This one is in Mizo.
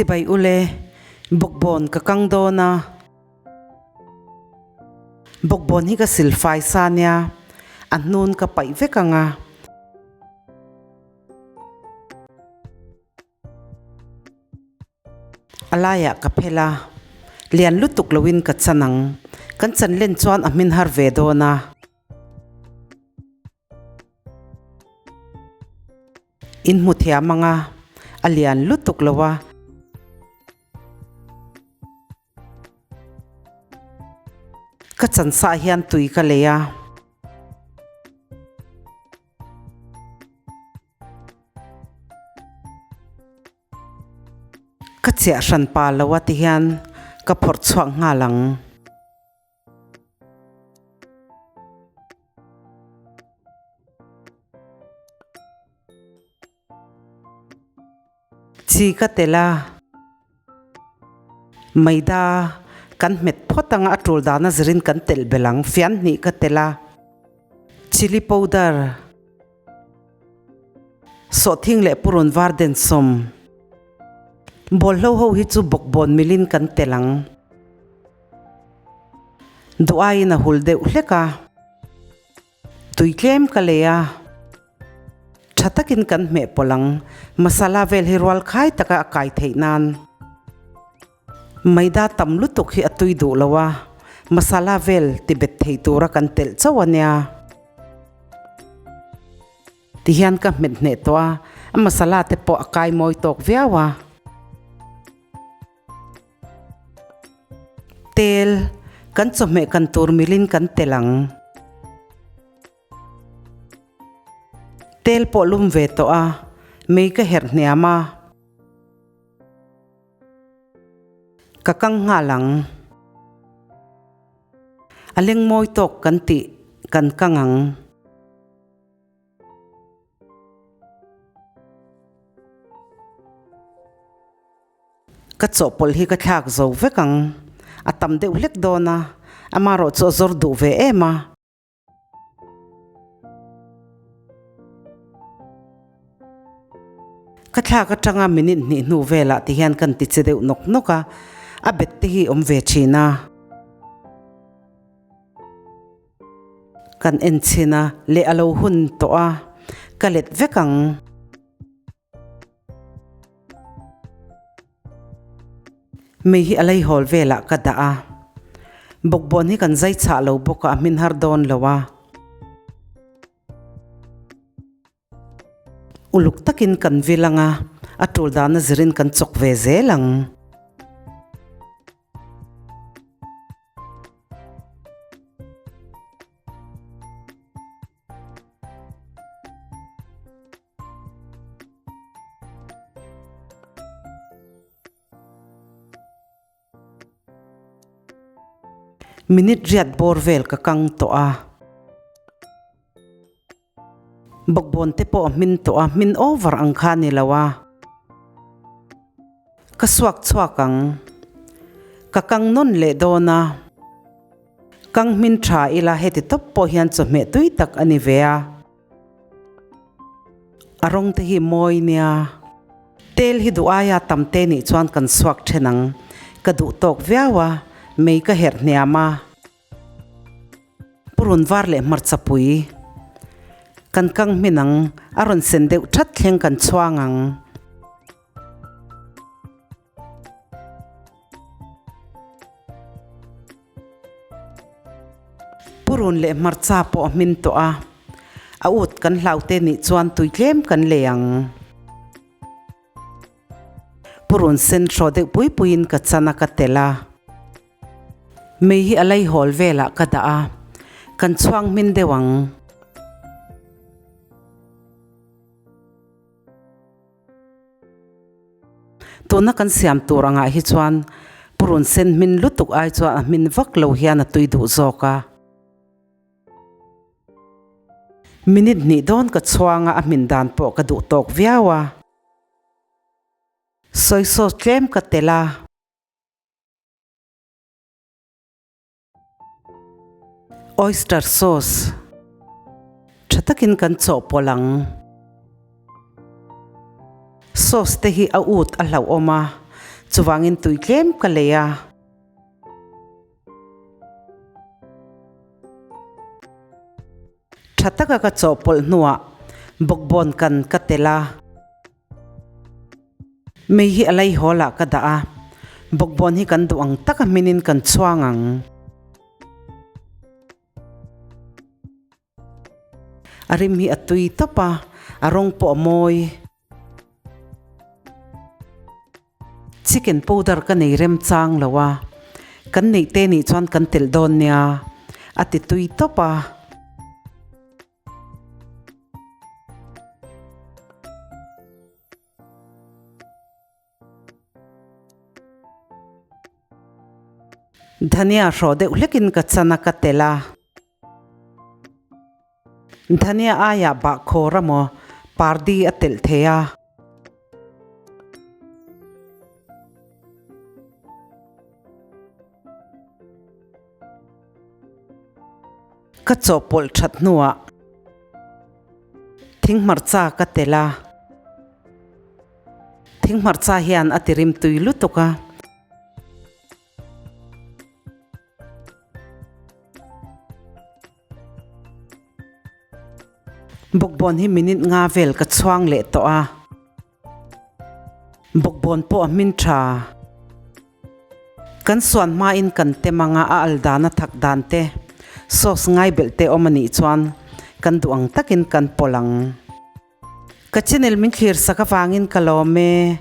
Chibai ule, bawkbawn ka kang dawn a. Bawkbawn hi ka silfai sa nia, a hnun ka paih vek ang a. A laiah ka phel a, lian lutuk loin ka chan ang. Kan chan len chuan a hmin har ve dawn a. In hmu thiam ang a, a lian lutuk lo a. Ka chan sah hian tui ka lei a. Ka chiah hran pa lo a ti hian ka phawrh chhuak nghal ang. Chi ka tel a, maida kan hmet phawt anga a tul dana zirin kan telh belh ang, fian hnih ka tel a, chilli powder. Sawhthing leh purun var den sawm. Bawlhlo ho hi chu bawkbawn milin kan tel ang. Duh aiin a hul deuh hlek a. Tui tlem ka lei a. Tha takin kan hmeh pawlh ang. Masala vel hi rual khai taka a kai theih nan. Maida tam lutuk hi a tui duh lo a, masala vel ti bet thei tura kan telh chauh a nia. Tihian ka hmet hneh tawh a, a masala te pawh a kai mawi tawk viau a. Tel, kan chawhmeh kan tur milin kan telh ang. Tel pawh lum ve tawh a, mei ka herh hniam a. Ka kang nghal ang. A leng mawi tawk kan tih kan kang ang. Ka chawhpawlh hi ka thlak zo vek ang. A tam deuh hlek dawn a, amaherawh chu a zawr duh ve em a. Ka thlak atanga minute hnih hnu velah ti hian kan ti che deuh nawk nawk a, a bet te hi awm ve thin a. Kan en chhin a, leh a lo hun tawh a, ka let vek ang. Mei hi a lei hawl velah ka dah a, bawkbawn hi kan zai chhah lo bawk a, a hmin har dawn lo a. Uluk takin kan vil ang a, a tul dana zirin kan chawk ve zel ang. Minute riat bawr vel ka kang tawh a. Bawkbawn te pawh a hmin tawh a, hmin over ang kha a ni lo a. Ka suak chhuak ang. Ka kang nawn leh dawn a. Kang hmin tha ila heti tawp pawh hian chawhmeh tui tak a ni ve a. A rawng te hi mawi nia. Tel hi duh aia tam te nih chuan kan suak then ang. Ka duh tawk viau a, mei ka herh hniam a. Purun var leh hmarcha pui. Kan kang hmin ang, a rawn sen deuh that thleng kan chhuang ang. Purun leh hmarcha pawh a hmin tawh a, a ut kan hlau te nih chuan tui tlem kan lei ang. Purun sen hraw deuh pui puiin ka chan a ka telh a. Mei hi a laihawl velah ka dah a, kan chhuang hmin deuh ang. Tuna kan siam tur angah hi chuan purun sen hmin lutuk ai chuan a hmin vak lo hian a tui duh zawk a. Minute hnih dawn ka chhuang a, a hmin dan pawh ka duh tawk viau a. Soy sauce tlem ka telh a. Oyster sauce tha takin kan chawhpawlh ang. Sauce te hi a ut a hlauhawm a, Chuvangin tui tlem ka lei a. Tha taka ka chawhpawlh hnuah bawkbawn kan ka tel a. Mei hi a laihawl ah ka dah a, bawkbawn hi kan duh ang taka hminin kan chhuang ang. A rim hi a tui tawp a, a rawng pawh a mawi. Chicken powder ka nei remchang lo a, kan neih te nih chuan kan telh dawn nia, a ti tui tawp a. Dhania hrawh deuh hlekin ka chan a ka telh a. Dhania aiah bahkhawr amaw pardi a telh thei a. Ka chawhpawlh that hnuah thinghmarcha ka telh a, thinghmarcha hian a ti rim tui lutuk a. Bawkbawn hi minute nga vel ka chhuang leh tawh a. Bawkbawn pawh a hmin tha. Kan suan hmain kan tem anga a al dan a thak dan te, sauce ngai belh te awm a nih chuan kan duh ang takin kan pawlh ang. Ka channel min thlir sak avangin ka lawm e.